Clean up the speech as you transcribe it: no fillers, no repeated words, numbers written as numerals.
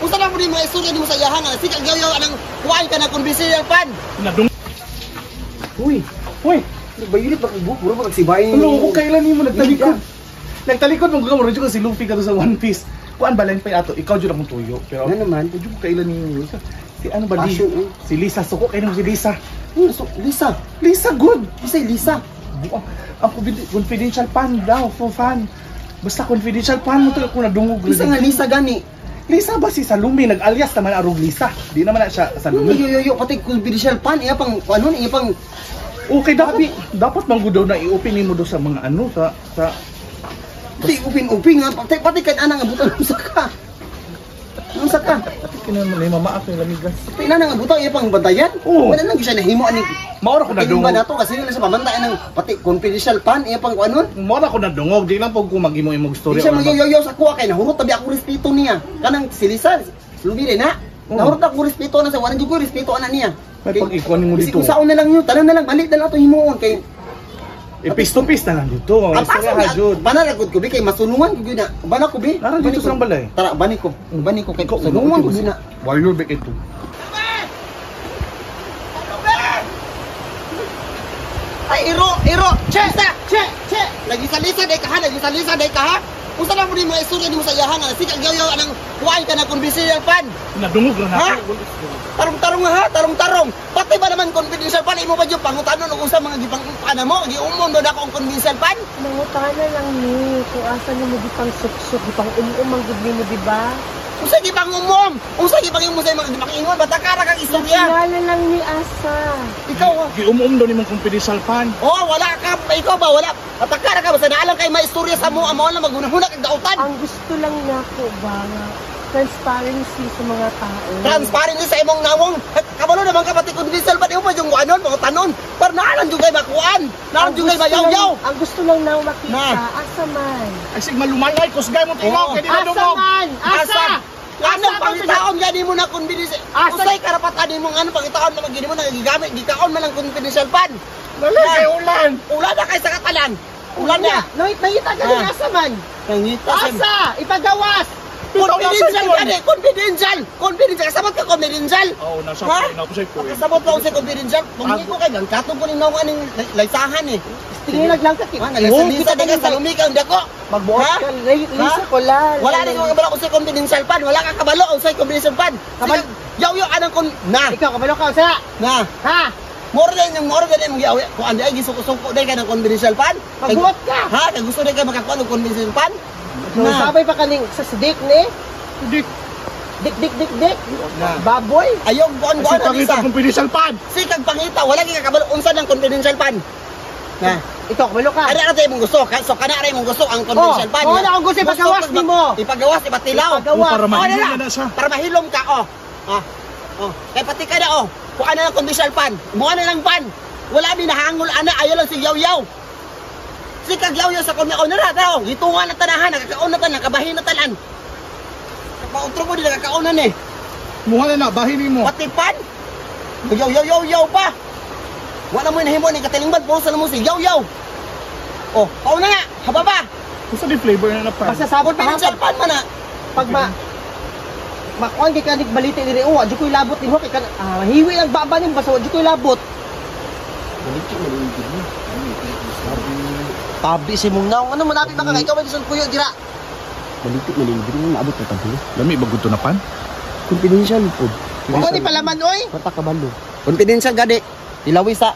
Usa na mo ni mga istorya nimo sa iyahan nga sikag yaw anang kuan ka na confidential fund. Nadung. Uy, bayulit ba kay puro ba kagsibay? Ano ko kailan nimo nagtalikod? Nagtalikod mo gamo rin si Luffy ka sa One Piece. Kuan balen pa ato, ikaw jud akong tuyo. Pero Ano naman? jud ko kailan nimo si ano ba di? Passion, eh. Si Lisa suko kay si Lisa. So, Lisa. Lisa good. Isa'y Lisa. Ang confidential fund daw for fun. Basta confidential fund mo to kung nadungog. Lisa nga Lisa gani. Lisa ba si Salumi nag-alias naman arog Lisa. Di naman na siya Salumi. Yo, pati confidential pan, iya pang ano, iya pang Okay, dapat manggudaw na i-open mo do sa mga ano sa pati upin nga pati kan ana nga buton sa ka. Ano sa ka? kinan mo na mama ako yung lamigas. Pati na nga buton iya pang bantayan. Oo. Wala nang siya nahimo ani. Maura ko Kadungog nadungog. na to kasi nila sa pamantayan ng pati confidential pan, iya pang kuanon. Maura ko nadungog, di lang pag kung mag-imo-imog Di story. siya magyoyo sa kuha kay nahurot tabi ako respeto niya. Kanang si Lisa, lumire na. Nahurot ako respeto na sa wala jud ko respeto ana niya. May pag-ikuan mo dito. Usaon na lang yun, tanan na lang balik na lang to himuon kay Face to face na lang dito. Istorya ha, Jud. banalagod ko bi kay masunungan ko na. Bana ko bi. Naran dito sa balay. Tara bani ko kay Ikaw, sunungan ko na. Warrior back ito. Ay iro, che. Lagi sa lisa day ka ha. Usa na mo ni mga istorya nimo sa iyahan nga sikag yaw anang kuan ka na confidential fund. Nadungog lang Ha? ako. Tarong. Pati ba naman confidential fund imo ba jud pangutanon og unsa mga gipang ana mo, giumon do na akong confidential fund? Nangutana lang ni kung asa mo di pang suksok, di pang umang gud mo, di ba? Unsa gipang umom? Unsa gipang imong sa mga gipang ingon batakara kang istorya. Kilala lang ni asa. Ikaw Giumum daw nimong confidential fan. oh, wala ka, ikaw ba wala? Batakara ka basta naalang kay may istorya sa mo amo na magunahuna kag dautan. Ang gusto lang nako ba nga transparency sa mga tao. Transparently sa imong nawong. Kabalo naman ka pati confidential fund imo pa yung anon, mga tanon. Para naalang jud kay makuan. Naalang jud kay mayaw-yaw. Ang gusto lang na makita, Na. asa man. Ay sig malumalay kusgay mo tingog Oo. kay di nadungog. Asa? Anong pangitaon gani mo na confidential? Usay karapatan nimo ano pangitaon na magini mo na gigamit gikaon man ang confidential fund. Wala kay ulan. Ulan na kay sa katalan. Ulan na. Nangita ka din asa man. Nangita sa Asa, ipagawas. Confidential. Kasabot ka confidential. Oh, nasa Ha? na ko say po. Kasabot pa ako sa confidential. Pumili ko kay katong ko ning nawa ning laysahan eh. Tingin lang ka. Ha, nalasalisa na ka sa lumika ang dako. Magbuhat Ha? ka, lisa ko lang. Wala rin ko kabalo ko sa confidential fund. Wala ka kabalo ko sa confidential fund. Kabal- Yaw anang kon na. Ikaw, kabalo ka, sa. Na. Ha? More than yung yaw. Kung ano ay gisuko-suko dai ka ng confidential fund. Magbuhat ka. Ha, kay gusto dai ka makakuha ng confidential fund. No, sabay pa kaning sa sidik ni. Dik. Dik. Na. Baboy. Ayaw buon Kasi na pangita Lisa. confidential fan. Sikag pangita, wala gyud kabalo unsa ng confidential fund. Na. Ikaw, kabalo ka. Ada ra imong gusto, so kana ra imong gusto ang confidential fund. wala akong gusto, ipagawas nimo. Ipagawas, ipatilaw. Ipagawas. Para Oh, mahilom na na siya. Para mahilom ka, oh. Kaya pati ka na, oh. Kung ano lang confidential fund. Mukha na lang fund. Wala din nahangol, ana. Ayaw lang si Yaw-Yaw. Si Kagyaw-Yaw sa kanya, na daw. Gitungan na tanahan, nakakaon na tanan, nakabahin na tanan. Pautro ko din, nakakaunan eh. Muha na bahin mo. Pati fund. Yaw pa. Wala mo yung nahimo ni katilingban, puso na mo si Yaw-Yaw. Oh, pauna nga, haba ba? Gusto di flavor na na fan. Basta sabot pa Confidential fund man na. pag makuan kay kanig balite diri o adyo koy labot nimo kay kan hiwi ang baba nim basta adyo koy labot. Tabi si mong naong ano malapit ba ka ikaw may gusto kuyo dira. Balitik na lang din naabot na tabi. Lami bagud to na pan. Confidential po. Mo ni palaman oy. Mata kabalo. Confidential gadi. Dilawis sa